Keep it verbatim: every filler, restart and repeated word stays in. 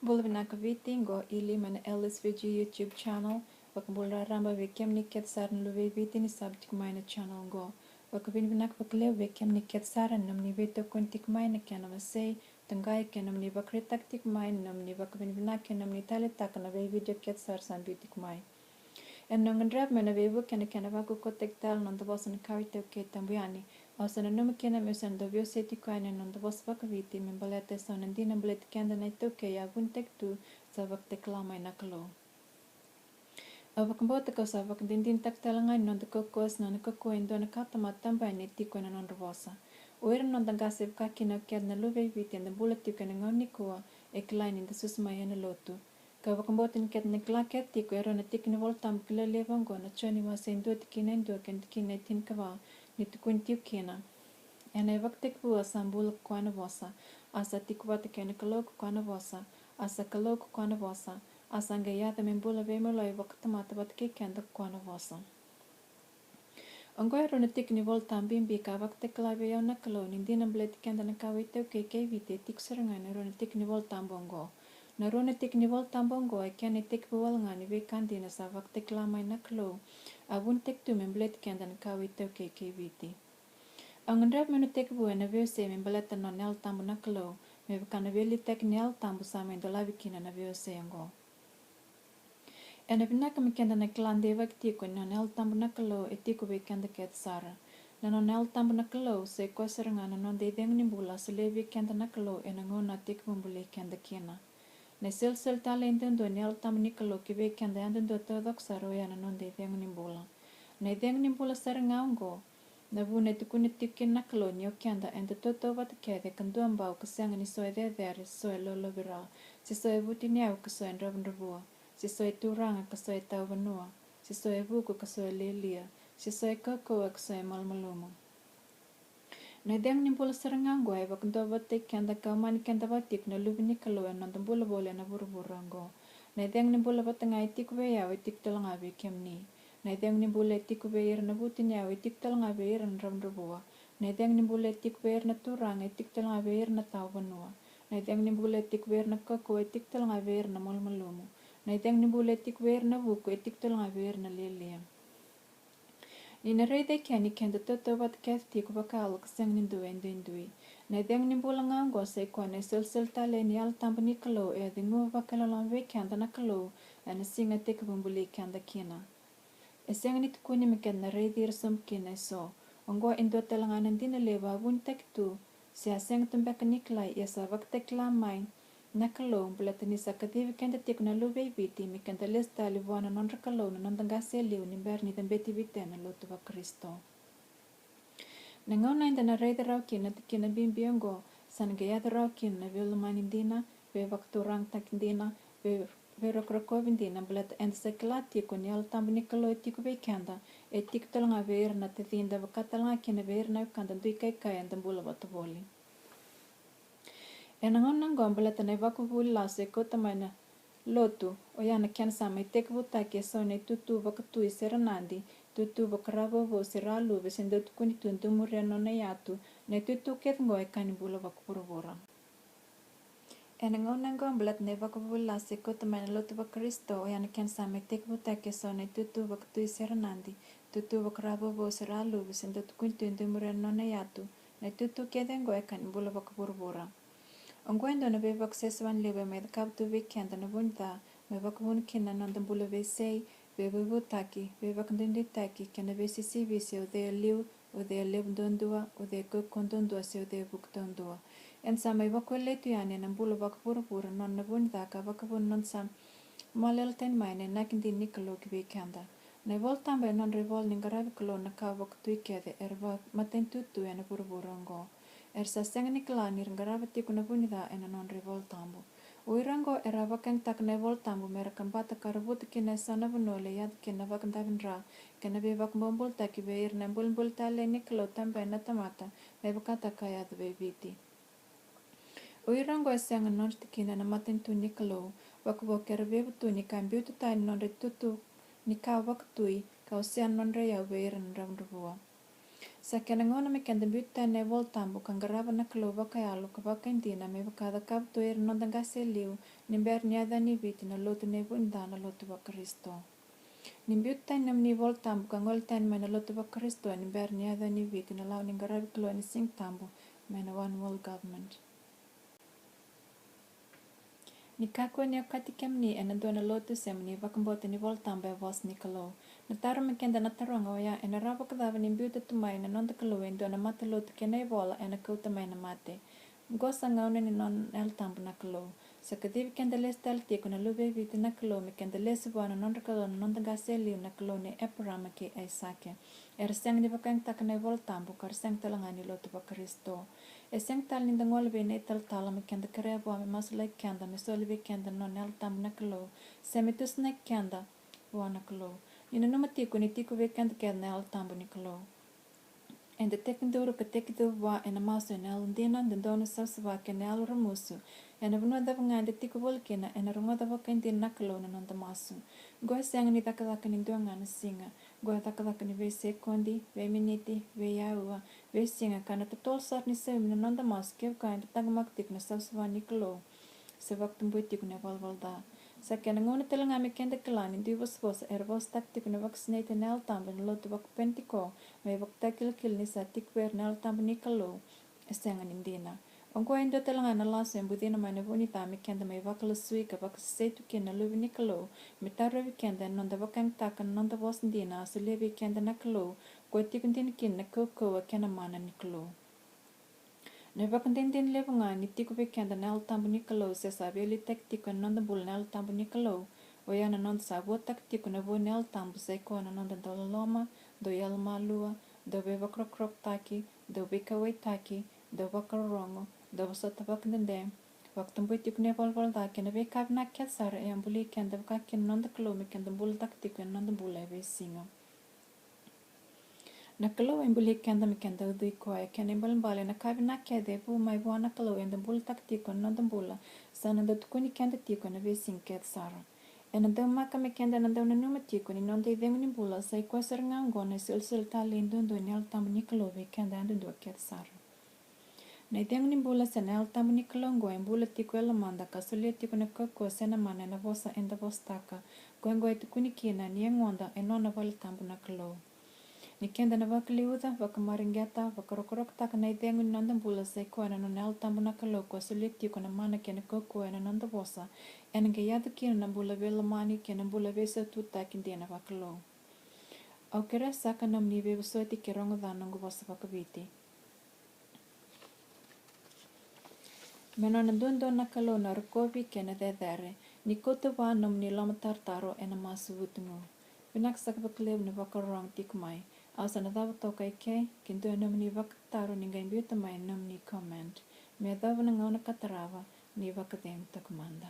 Bula vinaka Viti, qo Ili mai na L S V G YouTube channel. Vakabula raraba vei kemuni kece sara na luve i Viti ni sub tiko mai na channel qo. Vakavinavinaka vakalevu vei kemuni kece sara na nomuni veitokoni tiko mai na kena wasei, toqai kei na nomuni vakaraitaki tiko mai na nomuni vakavinavinaka kei na nomuni taleitaka na veivideo kece sara sa biu tiko mai. Ena noqu gadreva meu na veivuke ena kena vakaukauwataki tale na noda vosa na kawa iTaukei tabu yani. Au sa nanuma kina meu sa na dau veiwasei tiko yani ena noda vosa vakaViti me baleta e so na dina baleti keda na iTaukei a vunitaki tu sa vakatakila mai na Kalou. Au vakabauta kau sa vakadinadinataka tale ga ni noda kaukauwa se na nona kaukauwa e dua na kawatamata tabu yani e tiko ena nodra vosa. O ira na noda qase e vaka kina o keda na luve i Viti eda bula tiko ena gauna nikua e kilai ni da susu mai ena lotu. Kau vakabauta ni keda na kila kece tiko e rua na tiki ni Vola Tabu kilai levu oqo, na Joni wase e dua tikina e dua kei na tikina e tinikava, ni tukuni tiko kina: Ena ivakatekivu a sa bula ko koya na Vosa, a sa tiko vata kei na Kalou ko koya na Vosa, a sa Kalou ko koya na Vosa, a sa qai yaco me bula veimaliwai vakatamata vata kei keda ko koya na Vosa. Oqo e rua na tiki ni Vola Tabu bibi ka vakatakila vei au na Kalou ni dina baleti keda na kawa iTaukei kei Viti e tiko sara ga ena rua na tiki ni Vola Tabu oqo. Na rua na tiki ni Vola Tabu oqo e kena itekivu wale ga ni veika dina sa vakatakila mai na Kalou a vunitaki tu me baleti keda na kawa iTaukei kei Viti. Au gadreva meu na tekivu ena veiwasei me baleta na nona Yalo Tabu na Kalou, me vaka na veiliutaki ni Yalo Tabu sa mai dolavi kina na veiwasei oqo. Ena vinaka me keda na kila deivaki tiko ni nona Yalo Tabu na Kalou e tiko vei keda kece sara. Na nona Yalo Tabu na Kalou sai koya sara ga na noda icegu ni bula a solia vei keda na Kalou ena gauna a tekivu bulei keda kina. Na isolisoli talei duadua ni Yalo Tabu ni Kalou ki vei keda yadudua taucoko sara oya na noda icegu ni bula. Na icegu ni bula sara ga oqo na vuna e tukuna tiko kina na Kalou ni o keda eda tautauvata kece ka duabau, ka sega ni so e cecere, so e lolovira, se so e vutuniyau ka so e dravudravua, se so e turaga ka so e tauvanua, se so e vuku ka so e lialia, se so e kaukauwa ka so e malumalumu. Na icegu ni bula sara ga oqo e vakaduavatataki keda ka umani keda vata tiko na luve ni Kalou ena noda bula voli ena vuravura oqo. Na icegu ni bula vata ga e tiko vei au e tiko tale ga vei kemuni. Na icegu ni bula e tiko vei ira na vutuniyau e tiko tale ga vei ira na dravudravua. Na icegu ni bula e tiko vei ira na turaga e tiko tale ga vei ira na tauvanua. Na icegu ni bula e tiko vei ira na kaukauwa e tiko tale ga vei ira na malumalumu. Na icegu ni bula e tiko vei ira na vuku e tiko tale ga vei ira na lialia. Ni na raica e kea ni keda tautauvata kece tiko vakayalo ka sega ni dua e duidui. Na icegu ni bula ga oqo sai koya na isolisoli talei ni Yalo Tabu ni Kalou e a ceguva vakailoloma vei keda na Kalou ena siga e tekivu bulei keda kina. E sega ni tukuni me keda na raici ira sobu kina e so. Oqo e dua tale ga na dina levu a vunitaki tu, se a sega tu beka ni kilai, ia sa vakatakila mai na Kalou baleta ni sa kacivi keda tiko na luve i Viti me keda lesu tale vua na nodra Kalou na noda qase e liu ni bera ni cabeti Viti ena lotu vaKarisito. Na gauna eda na raica rawa kina na tikina bibi oqo, sa na qai yaco rawa kina na veilomani dina, veivakaturagataki dina, vei, veirokovi dina, baleta eda sa kila tiko ni Yalo Tabu ni Kalou e tiko vei keda, e tiko tale ga vei ira na tacida, vaka tale ga kina vei ira na wekada duikaikai eda bula vata voli. Ena gauna oqo baleta na ivakavuvuli lasu e kauta mai na lotu, oya na kena sa mai tekivutaki e so na itutu vakatui se ranadi, itutu vakaravouvou se raluve, se dau tukuni tu dau muria na nona iyatu, na itutu kece oqo e ka ni bula vakavuravura. Ena gauna oqo baleta na ivakavuvuli lasu e kauta mai na lotu vaKarisito, oya na kena sa mai tekivutaki e so na itutu vakatui se ranadi, itutu vakaravouvou se raluve, se dau tukuni tu dau muria na nona iyatu, na itutu kece oqo e ka ni bula vakavuravura. Oqo e dua na veivakasesevani levu e mai cakava tu vei keda na vunica, me vakavuna kina na noda bula veisei, veivutaki, veivakaduiduitaki, kei na veisisivi se o cei e liu, o cei e levu duadua, o cei e kaukauwa duadua, se o cei e vuku duadua. Eda sa mai vakawelei tu yani ena bula vakavuravura na nona vunica ka vakavuna na noda sa malele tani mai na inaki dina ni Kalou ki vei keda. Na iVola Tabu e nodra ivola ni qaravi Kalou na kawa vakatui kece era vakamatanitu tu ena vuravura oqo. Era sa sega ni kila ni ra qarava tiko na vunica ena nodra iVola Tabu. O ira oqo era a vakayagataka na iVola Tabu me ra kabata ka ravuta kina e so na vanua lai yaco kina na vakadavidra kei na veivakabobulataki vei ira na ibulibuli talei ni Kalou tabeni na tamata, me vakataka a yaco vei Viti. O ira oqo e sega na nodra tikina na matanitu ni Kalou, vakavo ke ra veivutuni ka biuta tani na nodra itutu ni kawa vakatui, ka wasea na nodra iyau vei ira na dravudravua. Sa kena gauna me keda biuta tani na iVola Tabu ka qarava na Kalou vakayalo ka vakaidina me vaka a cakava tu ira na noda qase e liu ni bera ni yaco yani i Viti na lotu nei Vunidana, lotu vaKarisito. Ni biuta tani na nomuni iVola Tabu ka gole tani mai na lotu vaKarisito ni bera ni yaco yani i Viti na lawa ni qaravi Kalou ena Siga Tabu mai na One World Government. Ni kakua ni okati kemuni ena dua na lotu se mo ni vakabauta ni iVola Tabu e vosa ni Kalou. Na taro me keda na taroga oya, ena rawa vakacava ni biuta tu mai na noda Kalou e dua na matalotu kei na ivola ena kauta mai na mate? Oqo sa gauna ni nona Yalo Tabu na Kalou. Sa kacivi keda lesu tale tiko na luve i Viti na Kalou me keda lesu vua na nodra Kalou na noda qase e liu na Kalou nei Eparaama kei Aisake. Era sega ni vakayagataka na iVola Tabu ka ra sega tale ga ni lotu vaKarisito. E sega tale ni da gole vei na italatala me keda kerea vua me masulaki keda me soli vei keda na nona Yalo Tabu na Kalou se me tusanaki keda vua na Kalou. Ni nanuma tiko ni tiko vei keda kece na Yalo Tabu ni Kalou. Eda tekiduru ka tekivu vua ena masu ena yalodina, dodonu, savasava kei na yalo ramusu. Ena vanua cava ga eda tiko voli kina, ena rogoca vakaidina na Kalou na noda masu. Oqo e sega ni cakacaka ni dua ga na siga. Oqo e cakacaka ni veisekodi, veiminiti, veiaua, veisiga, ka na totolo sara ni saumi na noda masu kevaka eda taqomaka tiko na savasava ni Kalou se vakatubui tiko na ivalavala ca. Sa kena gauna tale ga me keda kila ni dui vosavosa era vosataka tiko na vakasinaiti ena Yalo Tabu ena lotu vakaPenitiko me ivakatakilakila ni sa tiko vei ira na Yalo Tabu ni Kalou. E sega ni dina. Oqo e dua tale ga na lasu e bucina mai na vu ni ca me keda mai vakalasui ka vakasesei tu kina na luve ni Kalou me tarovi keda ena noda vakayagataka na noda vosa dina a solia vei keda na Kalou, ko e tiko dina kina na kaukauwa kei na mana ni Kalou. Na ivakadinadina levu ga ni tiko vei keda na Yalo Tabu ni Kalou se sa veiliutaki tiko ena noda bula na Yalo Tabu ni Kalou, oya na noda sa vuataka tiko na vua ni Yalo Tabu, sa i koya na noda dauloloma, dauyalomalua, dauveivakarokorokovataki, dauveikauwaitaki, dauvakarorogo, dauvosota vakadede, vakatubui tiko na ivalavala ca kei na veika vinaka kece sara e a buli keda vaka kina na noda Kalou me keda bulataka tiko ena noda bula e veisiga. Na Kalou e buli keda me keda ucui koya. Kena ibalebale, na ka vinaka kece e vu mai vua na Kalou eda bulataka tiko ena noda bula sa na dau tukuni keda tiko ena veisiga kece sara. Ena daumaka me keda na dau nanuma tiko ni noda icegu ni bula sa i koya sara ga oqo na isolisoli talei duadua ni Yalo Tabu ni Kalou vei keda yadudua kece sara. Na icegu ni bula se na Yalo Tabu ni Kalou oqo e bula tiko e lomada ka solia tiko na kaukauwa se na mana ena vosa eda vosataka. Koya oqo e tukuni kina ni yagoda e nona vale tabu na Kalou. Ni keda na vakaliuca, vakamareqeta, vakarokorokotaka na icegu ni noda bula sa i koya na nona Yalo Tabu na Kalou, ko a solia tiko na mana kei na kaukauwa ena noda vosa, ena qai yaco kina na bula veilomani kei na bula veisaututaki dina vakalou. Au kerea saka na nomuni veivosoti ke rogo ca na noqu vosa vakaViti. Me nona duadua na Kalou na rokovi kei na cecere, ni kauta vua na nomuni lomatarotaro ena masu vutugu. Vinaka saka vakalevu na vakarorogo tiko mai. Au sa na cava toka eke, ke dua na nomuni vakataro ni qai biuta mai na nomuni comment. Me yacova na gauna ka tarava, ni vakacegu toka mada.